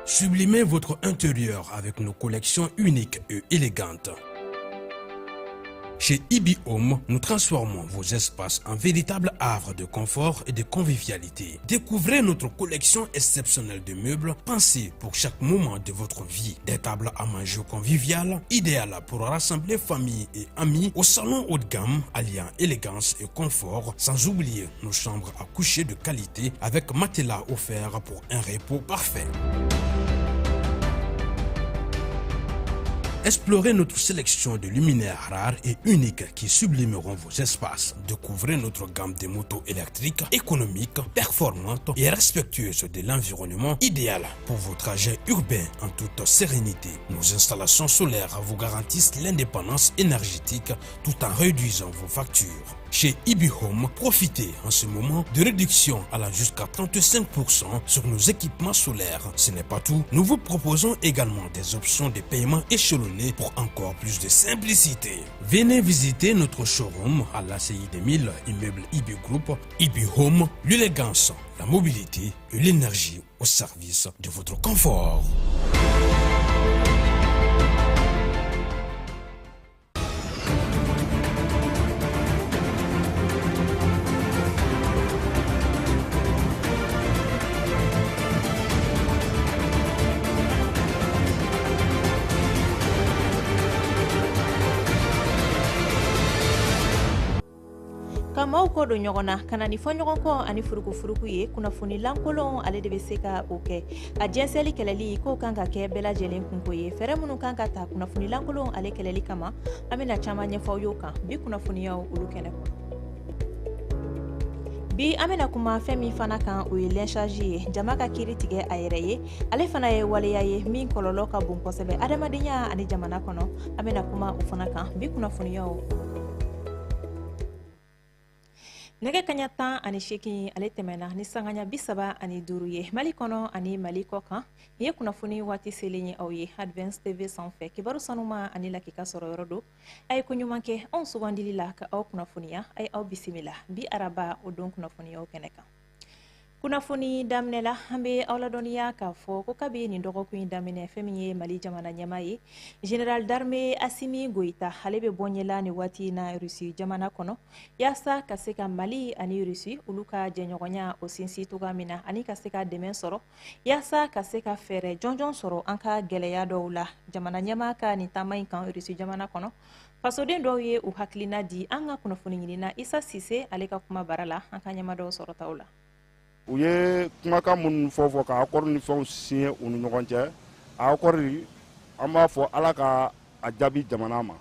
Sublimez votre intérieur avec nos collections uniques et élégantes. Chez Ibi Home, nous transformons vos espaces en véritables havres de confort et de convivialité. Découvrez notre collection exceptionnelle de meubles pensés pour chaque moment de votre vie. Des tables à manger conviviales, idéales pour rassembler famille et amis au salon haut de gamme, alliant élégance et confort, sans oublier nos chambres à coucher de qualité avec matelas offert pour un repos parfait. Explorez notre sélection de luminaires rares et uniques qui sublimeront vos espaces. Découvrez notre gamme de motos électriques économiques, performantes et respectueuses de l'environnement, idéal pour vos trajets urbains en toute sérénité. Nos installations solaires vous garantissent l'indépendance énergétique tout en réduisant vos factures. Chez Ibi Home, profitez en ce moment de réduction allant jusqu'à 35% sur nos équipements solaires. Ce n'est pas tout, nous vous proposons également des options de paiement échelonnées pour encore plus de simplicité. Venez visiter notre showroom à l'ACI 2000, immeuble Ibi Group. Ibi Home, l'élégance, la mobilité et l'énergie au service de votre confort. Ka maaw kɔ don ɲɔgɔn na ka na ni fɔɲɔgɔnkɔ ani furukufuruku ye, kunnafoni lankolon ale de bɛ se ka o kɛ. A jɛnsɛnli kɛlɛli k'o kan ka kɛ bɛɛ lajɛlen kunko ye. Fɛɛrɛ minnu kan ka ta kunnafoni lankolon ale kɛlɛli kama, an bɛna caman ɲɛfɔ aw y'o kan bi kunnafoniyaw olu kɛnɛ kɔnɔ. Bi an bɛna kuma fɛn min fana kan, o ye lynchage ye, jama ka kiiri tigɛ a yɛrɛ ye. Ale fana ye waleya ye min kɔlɔlɔ ka bon kosɛbɛ adamadenya ani jamana kɔnɔ. An bɛna kuma o fana kan bi kunnafoniyaw. Nɛgɛ kaɲa 18 ale tɛmɛna ni sangaɲa 35 ye Mali kɔnɔ ani Mali kɔ kan. Nin ye kunnafoni waati selen ye aw ye Advance TV sanfɛ. Kibaru sanuma ani lakika sɔrɔ yɔrɔ don. A ye ko ɲuman kɛ anw sugandili la ka aw kunnafoniya. A ye aw bisimila bi araba o don kunnafoniyaw kɛnɛ kan. Kunnafoni daminɛ la, an bɛ aw ladɔnniya k'a fɔ ko kabi nin dɔgɔkun in daminɛ, fɛn min ye Mali jamana ɲɛmaa ye, général d'armée Assimi Goïta, ale bɛ bɔ ɲɛla nin waati in na Russie jamana kɔnɔ, yaasa ka se ka Mali ani Russie olu ka jɛɲɔgɔnya o sinsin cogoya min na, ani ka se ka dɛmɛ sɔrɔ yaasa ka se ka fɛɛrɛ jɔnjɔn sɔrɔ an ka gɛlɛya dɔw la. Jamana ɲɛmaa ka nin taama in kan Russie jamana kɔnɔ, fasoden dɔw ye u hakilina di an ka kunnafoni ɲinina Isa Sise ale ka kuma bara la. An ka ɲɛma dɔw sɔrɔtaw la. U ye kumakan minnu fɔ ka accord ni fɛnw signé u ni ɲɔgɔn cɛ, a accord, an b'a fɔ Ala ka a jaabi jamana ma,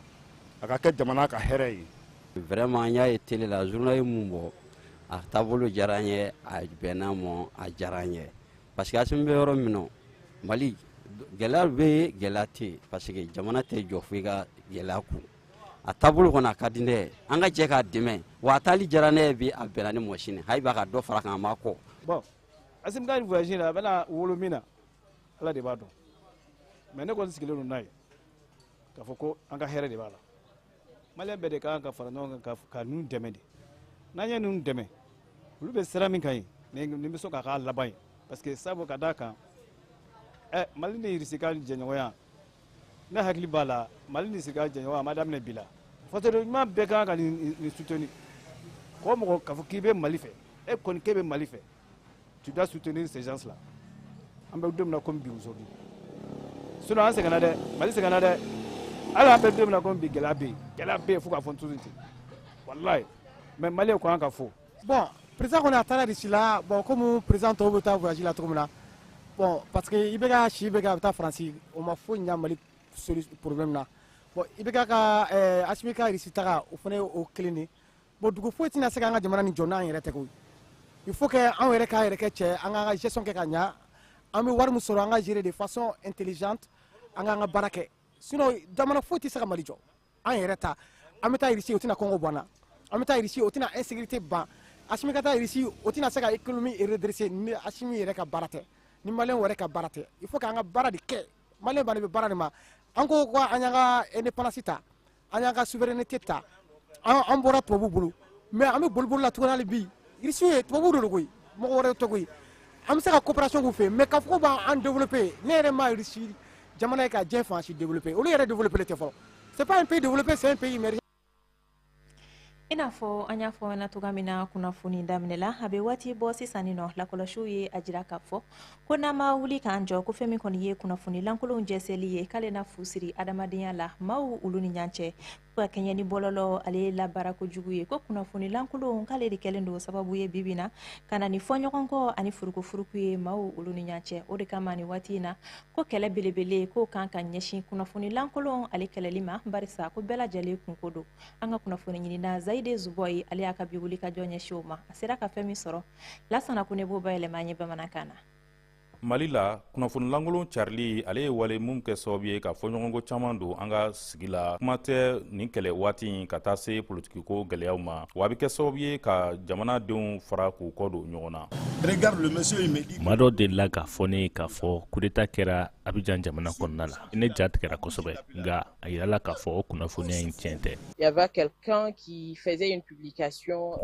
a ka kɛ jamana ka hɛrɛ ye. Vraiment, an y'a ye télé la, journal ye mun bɔ, a taabolo diyara an ye, a bɛnna mɔ, a diyara an ye, parce que Assimi bɛ yɔrɔ min na, Mali gɛlɛya bɛ yen, gɛlɛya tɛ yen, parce que jamana tɛ jɔ fo i ka gɛlɛya kun. A taabolo kɔni, a ka di ne ye, an ka jɛ k'a dɛmɛ wa. A taali diyara ne ye bi, a bɛnna ni mɔ sini, hali b'a ka dɔ fara kan, a ma kɔ. Bon, Assimi ka voyage la, a bɛna wolo min na, Ala de b'a dɔn, mais ne kɔni sigilen don n'a ye k'a fɔ ko an ka hɛrɛ de b'a la. Maliyɛn bɛɛ de ka kan ka fara ɲɔgɔn kan ka ninnu dɛmɛ de. N'an ye ninnu dɛmɛ, olu bɛ sira min kan ye, nin bɛ sɔn k'a k'a laban ye, parce que sabu ka d'a kan, Mali ni Irisi ka jɛɲɔgɔnya, ne hakili b'a la, Mali ni Irisi ka jɛɲɔgɔnya a ma daminɛ bi la. Fasoden ɲuman bɛɛ kan ka nin soutenir. K'o mɔgɔ k'a fɔ k'i bɛ Mali fɛ, e kɔni k'e bɛ Mali fɛ, tu dois soutenir ces gens là. An bɛ don min na komi bi aujourd'hui, sinon an sɛgɛnna dɛ, Mali sɛgɛnna dɛ. Hali an bɛ don min na komi bi, gɛlɛya bɛ yen, gɛlɛya bɛ yen fo k'a fɔ n tusu ten, walayi, mais Maliyɛn ko an ka fo. Bon, président kɔni a taara Russie la. Bon, comme président tɔw bɛ taa voyage la cogo min na, bon, parce que i bɛ ka si bɛ kɛ a bɛ taa Faransi, o ma foyi ɲa Mali problème na. Bon, i bɛ ka Assimi ka Russie taga, o fana ye o kelen de. Bon, dugu foyi tɛna se k'an ka jamana nin jɔ n'an yɛrɛ tɛ koyi. Il faut que anw yɛrɛ k'an yɛrɛ kɛ cɛ, an k'an ka gestion kɛ ka ɲa, an bɛ wari min sɔrɔ, an ka gérer de façon intelligente, an k'an ka baara kɛ. Sinon jamana foyi tɛ se ka Mali jɔ an yɛrɛ ta. An bɛ taa Russie, o tɛna kɔngɔ bɔ an na. An bɛ taa Russie, o tɛna insécurité ban. Assimi ka taa Russie, o tɛna se ka économie redresser ni Assimi yɛrɛ ka baara tɛ, ni Maliyɛnw yɛrɛ ka baara tɛ. Il faut k'an ka baara de kɛ. Maliyɛn bannen bɛ baara de ma. An ko ko an y'an ka indépendance ta, an y'an ka souveraineté ta, an bɔra tubabuw bolo, mais an bɛ boli boli la tuguni hali bi. Russie ye tubabuw de don koyi, mɔgɔ wɛrɛ tɛ koyi. An bɛ se ka coopération k'u fɛ, mais k'a fɔ ko b'an développer, ne yɛrɛ ma Russie jamana ye ka diɲɛ fan si développer. Olu yɛrɛ développer tɛ fɔlɔ. C'est pas un pays développé, c'est un pays émergent. I n'a fɔ an y'a fɔ na cogoya min na kunnafoni daminɛ la, a bɛ waati bɔ sisan nin nɔ, lakɔlɔsiw ye a jira k'a fɔ ko n'an ma wuli k'an jɔ, ko fɛn min kɔni ye kunnafoni lankolonw jɛsɛli ye, k'ale na fu siri adamadenya la maaw olu ni ɲɔgɔn cɛ, ko ka kɛɲɛ ni bɔlɔlɔ ale labaara kojugu ye, ko kunnafoni lankolonw k'ale de kɛlen don sababu ye bibi na ka na ni fɔɲɔgɔnkɔ ani furukufuruku ye maaw olu ni ɲɔgɔn cɛ. O de kama nin waati in na, ko kɛlɛ belebele k'o kan ka ɲɛsin kunnafoni lankolon ale kɛlɛli ma, barisa ko bɛɛ lajɛlen kunko don. An ka kunnafoni ɲinina Zayide Zubɔyi, ale y'a ka bi wuli ka jɔ ɲɛsin o ma. A sera ka fɛn min sɔrɔ, Lasana Kone b'o bayɛlɛma an ye bamanankan na. Mali la, kunnafoni lankolon carili, ale ye wale mun kɛ sababu ye ka fɔɲɔgɔnko caman don an ka sigi la. Kuma tɛ nin kɛlɛ waati in ka taa se politikiko gɛlɛyaw ma, wa a bɛ kɛ sababu ye ka jamanadenw fara k'u kɔ don ɲɔgɔn na. Maa dɔ delila k'a fɔ ne ye k'a fɔ coup d'état kɛra Abijan jamana kɔnɔna la. Ne ja tigɛra kosɛbɛ, nka a yirala k'a fɔ o kunnafoniya in tiɲɛ tɛ.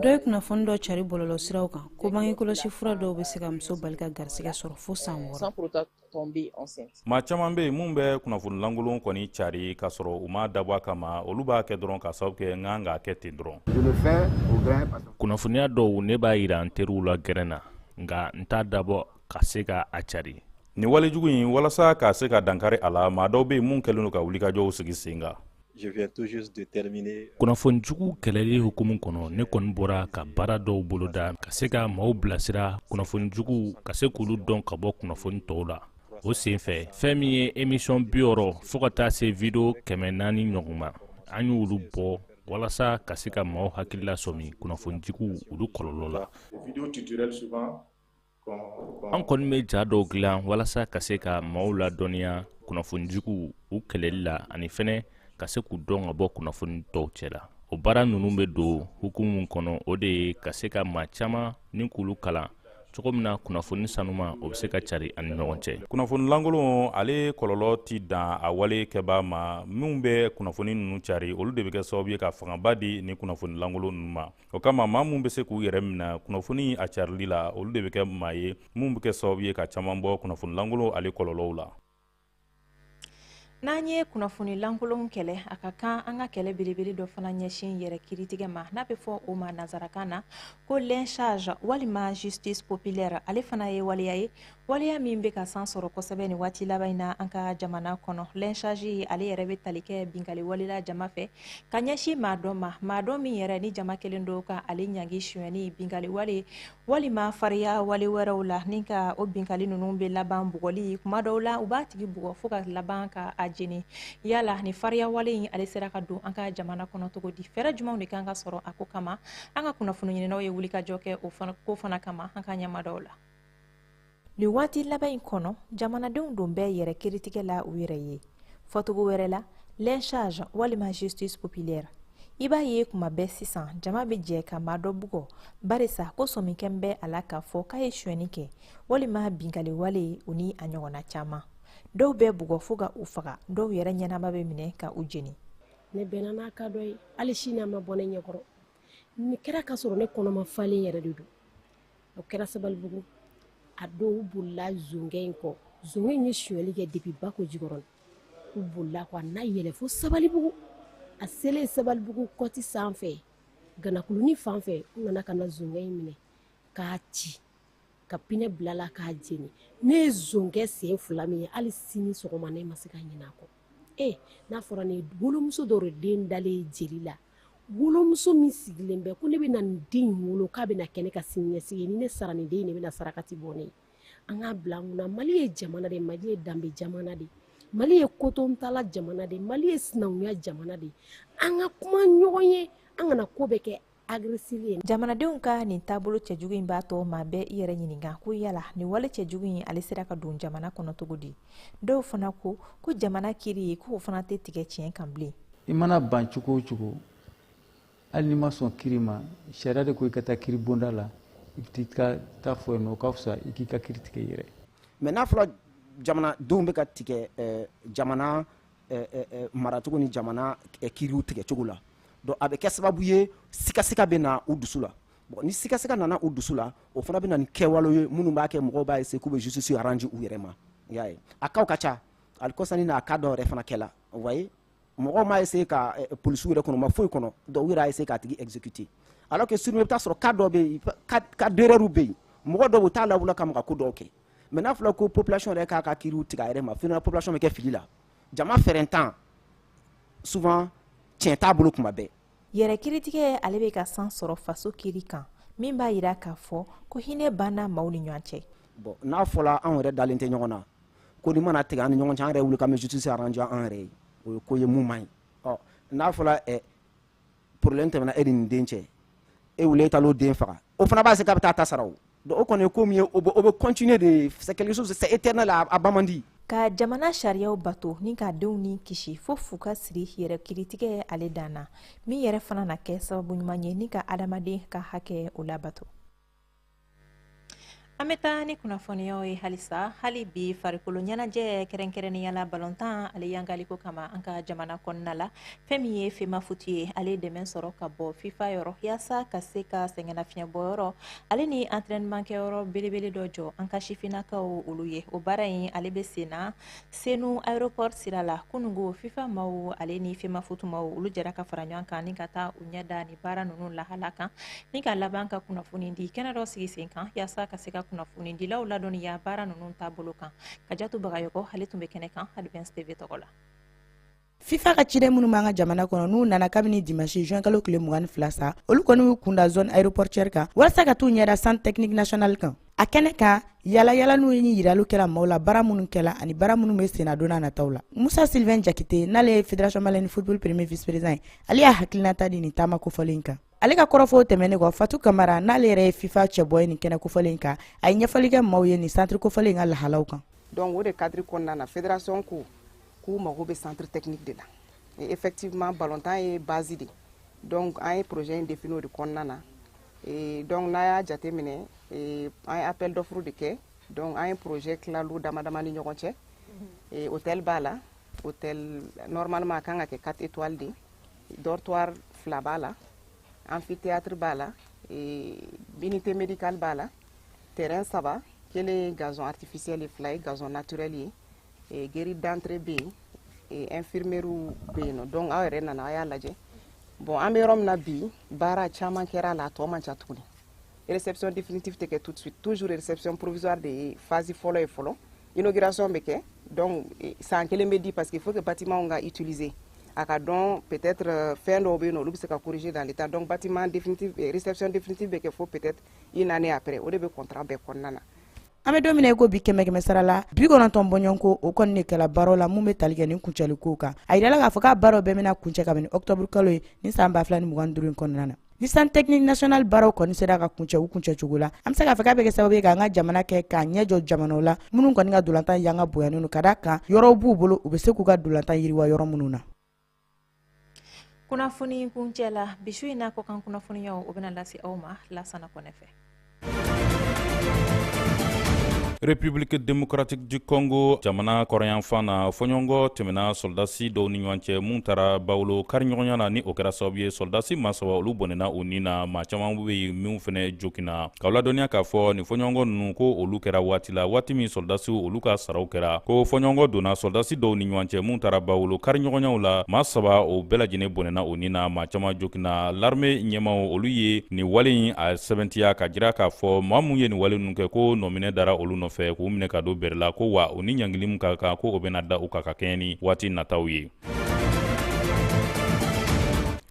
Dɔ ye kunnafoni dɔ cari bɔlɔlɔ siraw kan ko bangekɔlɔsi fura dɔw bɛ se ka muso bali ka garisigɛ sɔrɔ fo san 6. Maa caman bɛ yen mun bɛ kunnafoni lankolon kɔni cari k'a sɔrɔ u ma dabɔ a kama. Olu b'a kɛ dɔrɔn ka sababu kɛ n kan k'a kɛ ten dɔrɔn. Kunnafoniya dɔw, ne b'a yira n teriw la gɛrɛn na, nka n t'a dabɔ ka se ka a cari. Nin walejugu in, walasa ka se ka dankari a la, maa dɔw bɛ yen mun kɛlen don ka wulikajɔw sigi sen kan. Kunnafoni jugu kɛlɛli hukumu kɔnɔ, ne kɔni bɔra ka baara dɔw boloda ka se ka maaw bilasira kunnafoni jugu ka se k'olu dɔn ka bɔ kunnafoni tɔw la. O sen fɛ, fɛn min ye émission 60 fo ka taa se vidéo 400 ɲɔgɔn ma, an y'olu bɔ walasa ka se ka maaw hakili lasɔmi kunnafoni jugu olu kɔlɔlɔ la. An kɔni bɛ ja dɔw dilan walasa ka se ka maaw ladɔnniya kunnafoni jugu u kɛlɛli la, ani fɛnɛ ka se k'u dɔn ka bɔ kunnafoni tɔw cɛ la. O baara ninnu bɛ don hukumu kɔnɔ, o de ye ka se ka maa caman ni k'olu kalan cogo min na kunnafoni sanuma o bɛ se ka cari ani ɲɔgɔn cɛ. Kunnafoni lankolon, ale kɔlɔlɔ ti dan a wale kɛbaa ma. Minnu bɛ kunnafoni ninnu cari, olu de bɛ kɛ sababu ye ka fangaba di ni kunnafoni lankolon ninnu ma. O kama, maa mun bɛ se k'u yɛrɛ minɛ kunnafoni a carili la, olu de bɛ kɛ maa ye mun bɛ kɛ sababu ye ka caman bɔ kunnafoni lankolon ale kɔlɔlɔw la. N'an ye kunnafoni lankolon kɛlɛ, a ka kan an ka kɛlɛ belebele dɔ fana ɲɛsin yɛrɛ kiritigɛ ma, n'a bɛ fɔ o ma nansarakan na ko lynchage walima justice populaire. Ale fana ye waleya ye, waleya min bɛ ka san sɔrɔ kosɛbɛ nin waati laban in na an ka jamana kɔnɔ. Lynchage, ale yɛrɛ bɛ tali kɛ binkanni wale la jama fɛ ka ɲɛsin maa dɔ ma, maa dɔ min yɛrɛ ni jama kelen don ka ale ɲangi sonyɛni, binkanni wale walima fariya wale wɛrɛw la, ni ka o binkanni ninnu bɛ laban bugɔli. Kuma dɔw la, u b'a tigi bugɔ fo ka laban ka a jeni. Yala ni fariya wale in, ale sera ka don an ka jamana kɔnɔ cogo di? Fɛɛrɛ jumɛnw de kan ka sɔrɔ a ko kama? An ka kunnafoni ɲininaw ye wulikajɔ kɛ o ko fana kama an ka ɲɛma dɔw la. Nin waati laban in kɔnɔ, jamanadenw don bɛɛ yɛrɛ kiritigɛ la u yɛrɛ ye. Fɔcogo wɛrɛ la, lynchage walima justice populaire. I b'a ye kuma bɛɛ sisan, jama bɛ jɛ ka maa dɔ bugɔ barisa ko sɔmikɛn bɛ a la k'a fɔ k'a ye sonyɛni kɛ walima binkanni wale, o ni a ɲɔgɔnna caman. Dɔw bɛ bugɔ fo ka u faga, dɔw yɛrɛ ɲɛnama bɛ minɛ ka u jeni. Ne bɛnna n'a ka dɔ ye, hali sini a ma bɔ ne ɲɛkɔrɔ. Nin kɛra ka sɔrɔ ne kɔnɔma falen yɛrɛ de don. O kɛra Sabalibugu. A dɔw bolila zonkɛ in kɔ. Zonkɛ in ye sonyɛli kɛ depuis Bako Jikɔrɔni. U bolila kɔ, a na yɛlɛ fo Sabalibugu. A selen Sabalibugu kɔti sanfɛ, Ganakulunin fan fɛ, u nana ka na zonkɛ in minɛ k'a ci ka pinɛ bila la k'a jeni. Ne ye zonkɛ sen fila min ye, hali sini sɔgɔma ne ma se ka ɲinɛ a kɔ. E n'a fɔra ne wolomuso dɔ de den dalen jeli la, wolomuso min sigilen bɛ ko ne bɛna nin den in wolo, k'a bɛna kɛ ne ka siniɲɛsigi ye, ni ne sara, nin den in de bɛna sarakati bɔ ne ye. An k'a bila an kunna, Mali ye jamana de, Mali ye danbe jamana de, Mali ye kotontala jamana de, Mali ye sinankunya jamana de. An ka kuma ɲɔgɔn ye, an kana ko bɛɛ kɛ agressif ye. Jamanadenw ka nin taabolo cɛjugu in b'a to maa bɛɛ i yɛrɛ ɲininka ko yala nin wale cɛjugu in, ale sera ka don jamana kɔnɔ cogo di? Dɔw fana ko ko jamana kiri ye k'o fana tɛ tigɛ tiɲɛ kan bilen. I mana ban cogo o cogo, hali n'i ma sɔn kiri ma, sariya de ko i ka taa kiri bonda la, i bɛ t'i ka taa fɔ yen nɔ. O ka fisa i k'i ka kiri tigɛ i yɛrɛ. Mais n'a fɔra jamanadenw bɛ ka tigɛ jamana maracogo ni jamana kiriw tigɛcogo la, donc a bɛ kɛ sababu ye, sikasika bɛ na u dusu la. Bon, ni sigasiga nana u dusu la, o fana bɛ na ni kɛwalew ye minnu b'a kɛ mɔgɔw b'a essayer k'u bɛ justice arranger u yɛrɛ ma. I y'a ye, a cas ka ca. Hali kɔsani na, a cas dɔw yɛrɛ fana kɛla. Vous voyez, mɔgɔw m'a essayer ka polisiw yɛrɛ kɔnɔ, u ma foyi kɔnɔ, donc u yɛrɛ y'a essayer k'a tigi exécuter, alors que sinon i bɛ taa sɔrɔ cas dɔw bɛ yen, cas d'erreur bɛ yen, mɔgɔ dɔw u t'a lawula ka maga ko dɔw kɛ. Mais n'a fɔra ko population yɛrɛ k'a ka kiiriw tigɛ a yɛrɛ ma, finalement population bɛ kɛ fili la. Jama fɛrɛntan, souvent tiɲɛ t'a bolo kuma bɛɛ. Yɛrɛ kiiritigɛ, ale bɛ ka san sɔrɔ faso kiiri kan, min b'a yira k'a fɔ ko hinɛ banna maaw ni ɲɔgɔn cɛ. Bon, n'a fɔla anw yɛrɛ dalen tɛ ɲɔgɔn na, ko ni mana tigɛ an ni ɲɔgɔn cɛ, an yɛrɛ wuli k'an bɛ justice arranger an yɛrɛ ye, o ye ko ye mun man ɲi. Ɔ, n'a fɔla problème tɛmɛna e ni nin den cɛ, e wuli e taara o den faga, o fana b'a se k'a bɛ taa ta sara. O donc o kɔni ye ko min ye, o bɛ continuer de, c'est quelque chose, c'est éternel, a ban man di. Ka jamana sariyaw bato ni k'a denw ni kisi fo fu ka siri yɛrɛ kiiritigɛ ale dan na, min yɛrɛ fana na kɛ sababu ɲuman ye ni ka adamaden ka hakɛ o labato. An bɛ taa ni kunnafoniyaw ye halisa. Hali bi, farikolo ɲɛnajɛ, kɛrɛnkɛrɛnnenya la balontan, ale yangaliko kama an ka jamana kɔnɔna la, fɛn min ye FEMAFOOT ye, ale dɛmɛ sɔrɔ ka bɔ FIFA yɔrɔ yaasa ka se ka sɛgɛnnafiɲɛbɔyɔrɔ ale ni entraînement kɛyɔrɔ belebele dɔ jɔ an ka sifinnakaw olu ye. O baara in, ale bɛ sen na Senu aéroport sira la. Kunungo, FIFA maaw ale ni FEMAFOOT maaw, olu jɛra ka fara ɲɔgɔn kan ni ka taa u ɲɛ da ni baara ninnu lahala kan, ni ka laban ka kunnafoni di kɛnɛ dɔ sigi sen kan yaasa ka se ka kunnafonidilaw ladɔnniya baara ninnu taabolo kan. Kajatu Bagayɔgɔ, ale tun bɛ kɛnɛ kan Advance TV tɔgɔ la. FIFA ka ciden minnu b'an ka jamana kɔnɔ, n'u nana kabini dimanche juin kalo tile 22 sa, olu kɔni y'u kunda zone aéroportuaire kan walasa ka t'u ɲɛda centre technique national kan. A kɛnɛ kan, yala yala n'u ye yiraliw kɛra maaw la, baara minnu kɛla ani baara minnu bɛ senna don n'a nataw la. Musa Sylvain Jakite, n'ale ye Fédération malienne football premier vice président ye, ale y'a hakilinata di nin taama kofɔlen kan. Ale ka kɔrɔfɔw tɛmɛnen kɔ, Fatu Kamara, n'ale yɛrɛ ye FIFA cɛbɔ ye nin kɛnɛ kofɔlen kan, a ye ɲɛfɔli kɛ maaw ye nin centre kofɔlen ka lahalaw kan. Donc o de cadre kɔnɔna na, fédération ko k'u mago bɛ centre technique de la. Et effectivement, ballontan ye base de, donc an ye projet in défini o de kɔnɔna na. Et donc n'a y'a jateminɛ, an ye appel d'offre de kɛ. Donc an ye projet tilalu dama dama ni ɲɔgɔn cɛ. Et hôtel b'a la, hôtel normalement a kan ka kɛ 4 étoiles de, dortoir fila b'a la, amphithéâtre b'a la, et unité médicale b'a la, terrain saba, kelen ye gazon artificiel ye, fila ye gazon naturel ye, et grille d'entrée bɛ yen, et infirmerie bɛ yen nɔ. Donc aw yɛrɛ nana, aw y'a lajɛ. Bon, an bɛ yɔrɔ min na bi, baara caman kɛra a la, a tɔ man ca tuguni. Réception définitive tɛ kɛ tout de suite, toujours réception provisoire de ye phase fɔlɔ ye fɔlɔ. Inauguration bɛ kɛ, donc san kelen bɛ di, parce que il faut que bâtiment ka utiliser, a ka dɔn peut-être fɛn dɔw bɛ yen nɔ, olu bɛ se ka corriger dans l'état. Donc bâtiment définitive, réception définitive bɛ kɛ fo peut-être une année après. O de bɛ contrat bɛɛ kɔnɔna na. An bɛ don min na i ko bi, kɛmɛ kɛmɛ sara la 90 bɔɲɔgɔnko, o kɔni de kɛla baaraw la mun bɛ tali kɛ nin kuncɛliko kan. A yirala k'a fɔ k'a baaraw bɛɛ bɛna kuncɛ kabini octobre kalo ye ni san 2025 in kɔnɔna na. Ni centre technique national baaraw kɔni sera ka kuncɛ u kuncɛ cogo la, an bɛ se k'a fɔ k'a bɛ kɛ sababu ye k'an ka jamana kɛ k'a ɲɛ jɔ jamanaw la minnu kɔni ka dolantan yanga bonyanen don, ka d'a kan yɔrɔw b'u bolo, u bɛ se k'u ka dolantan yiriwa yɔrɔ minnu na. Kunnafoni kuncɛ la bi su in na, kɔkan kunnafoniyaw, o bɛna lase aw ma Lasana Kɔnɛ fɛ. République démocratique du Congo jamana kɔrɔyanfan na, fɔɲɔgɔnkɔ tɛmɛna sɔrɔdasi dɔw ni ɲɔgɔn cɛ mun taara Bawolo kari ɲɔgɔnya na, ni o kɛra sababu ye sɔrɔdasi maa saba olu bɔnɛna u ni na, maa caman bɛ yen minnu fɛnɛ joginna. K'aw ladɔnniya k'a fɔ nin fɔɲɔgɔnkɔ ninnu, ko olu kɛra waati la, waati min sɔrɔdasiw olu ka saraw kɛra, ko fɔɲɔgɔnkɔ donna sɔrɔdasi dɔw ni ɲɔgɔn cɛ mun taara Bawolo kari ɲɔgɔnyaw la, maa saba o bɛɛ lajɛlen bɔnɛna u ni na, maa caman joginna. L'armée ɲɛmaw olu ye nin wale in a sɛbɛntiya ka jira k'a fɔ maa mun ye nin wale ninnu kɛ, ko nɔminɛ dara olu nɔfɛ k'u minɛ ka don bɛrɛ la, ko wa u ni ɲangili min ka kan, ko o bɛna da u kan ka kɛɲɛ ni waati nataw ye.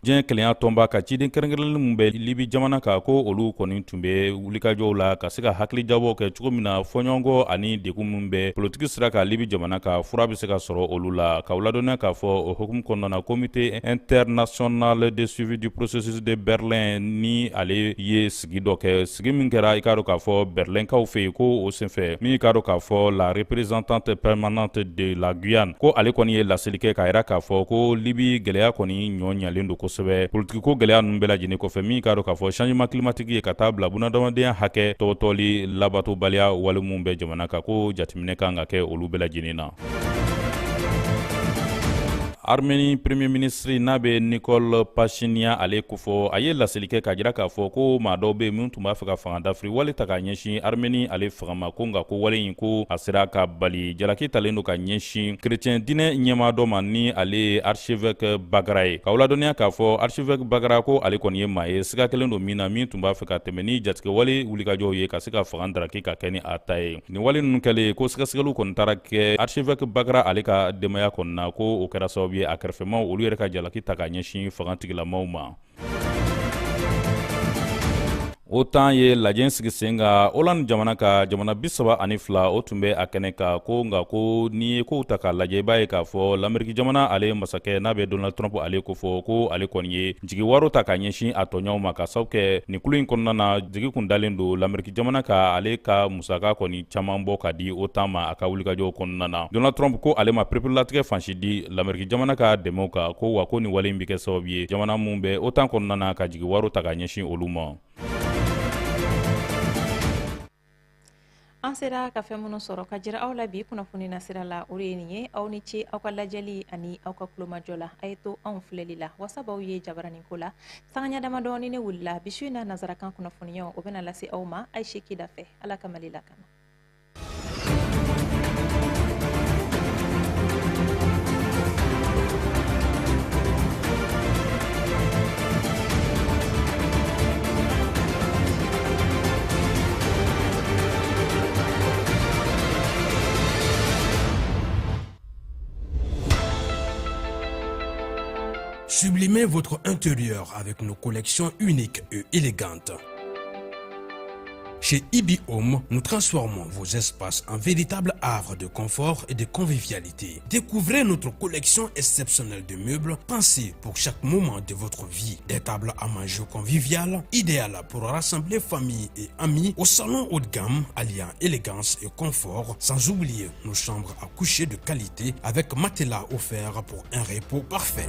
Diɲɛ kelenya tɔnba ka ciden kɛrɛnkɛrɛnlen min bɛ Libi jamana kan, ko olu kɔni tun bɛ wulikajɔw la ka se ka hakilijabɔ kɛ cogo min na fɔɲɔgɔnkɔ ani degun min bɛ politiki sira kan Libi jamana kan, fura bɛ se ka sɔrɔ olu la. K'aw ladɔnniya k'a fɔ o hukumu kɔnɔna na, Comité international de suivi du processus de Berlin ni ale ye sigi dɔ kɛ, sigi min kɛra, i k'a dɔn k'a fɔ Berlinkaw fɛ yen, ko o senfɛ min, i k'a dɔn k'a fɔ la représentante permanente de la Guyane, ko ale kɔni ye laseli kɛ k'a yira k'a fɔ ko Libi gɛlɛya kɔni ɲɔ ɲalen don kosɛbɛ. Politikiko gɛlɛya ninnu bɛɛ lajɛlen kɔfɛ, min k'a dɔn k'a fɔ changement climatique ye, ka taa bila bunadamadenya hakɛ tɔgɔtɔli labatobaliya wale minnu bɛ jamana kan, ko jateminɛ kan ka kɛ olu bɛɛ lajɛlen na. Armenie Premier ministre n'a bɛ Nikol Pashinyan ale kofɔ, a ye laseli kɛ k'a jira k'a fɔ ko maa dɔw bɛ minnu tun b'a fɛ ka fanga dafiri wale ta k'a ɲɛsin Armenie ale fanga ma, ko nka ko wale in ko a sera ka bali. Jalaki talen don ka ɲɛsin chrétien diinɛ ɲɛmaa dɔ ma, ni ale ye archevêque Bagrat ye. K'aw ladɔnniya k'a fɔ archevêque Bagrat ko ale kɔni ye maa ye siga kelen don min na, min tun b'a fɛ ka tɛmɛ ni jatigɛwale wulikajɔw ye ka se ka fanga daraki ka kɛ ni a ta ye. Nin wale ninnu kɛlen ko sɛgɛsɛgɛliw kɔni taara kɛ archevêque Bagrat ale ka denbaya kɔni na, ko o kɛra sababu ye a kɛrɛfɛmaw olu yɛrɛ ka jalaki ta ka ɲɛsin fanga tigilamaw ma. OTAN ye lajɛ sigi sen kan Hollande jamana ka jamana 32, o tun bɛ a kɛnɛ kan. Ko nka ko n'i ye kow ta k'a lajɛ, i b'a ye k'a fɔ Lamɛriki jamana ale masakɛ n'a bɛ Donald Trump ale kofɔ, ko ale kɔni ye jigi waro ta ka ɲɛsin a tɔɲɔgɔnw ma, ka sababu kɛ nin kulu in kɔnɔna na, jigi kun dalen don Lamɛriki jamana ka ale ka musaka kɔni caman bɔ ka di OTAN ma a ka wulikajɔw kɔnɔna na. Donald Trump ko ale ma pereperelatigɛ fan si di Lamɛriki jamana ka dɛmɛw kan, ko wa ko nin wale in bɛ kɛ sababu ye jamana minnu bɛ OTAN kɔnɔna na ka jigi waro ta ka ɲɛsin olu ma. An sera ka fɛn minnu sɔrɔ ka jira aw la bi kunnafoni nasira la, o de ye nin ye. Aw ni ce aw ka lajɛli ani aw ka kulomajɔ la. A ye to anw filɛli la, wasabaw ye jabaraninko la sangaɲa damadɔ ni ne wulila bi su in na, nansarakan kunnafoniyaw o bɛna lase aw ma Ayise Kida fɛ. Ala ka Mali lakana. Sublimez votre intérieur avec nos collections uniques et élégantes. Chez Ibi Home, nous transformons vos espaces en véritables havres de confort et de convivialité. Découvrez notre collection exceptionnelle de meubles pensés pour chaque moment de votre vie. Des tables à manger conviviales, idéales pour rassembler famille et amis, au salon haut de gamme alliant élégance et confort, sans oublier nos chambres à coucher de qualité avec matelas offert pour un repos parfait.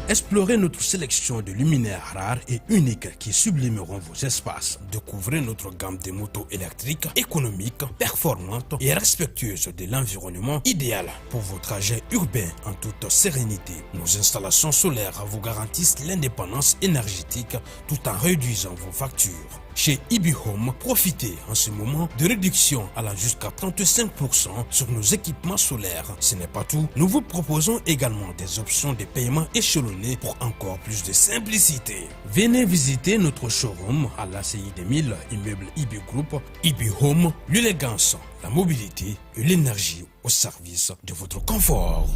Explorez notre sélection de luminaires rares et uniques qui sublimeront vos espaces. Découvrez notre gamme de motos électriques économiques, performantes et respectueuses de l'environnement, idéal pour vos trajets urbains en toute sérénité. Nos installations solaires vous garantissent l'indépendance énergétique tout en réduisant vos factures. Chez Ibi Home, profitez en ce moment de réductions allant jusqu'à 35% sur nos équipements solaires. Ce n'est pas tout, nous vous proposons également des options de paiement échelonnées pour encore plus de simplicité. Venez visiter notre showroom à l'ACI 2000, immeuble Ibi Group. Ibi Home, l'élégance, la mobilité et l'énergie au service de votre confort.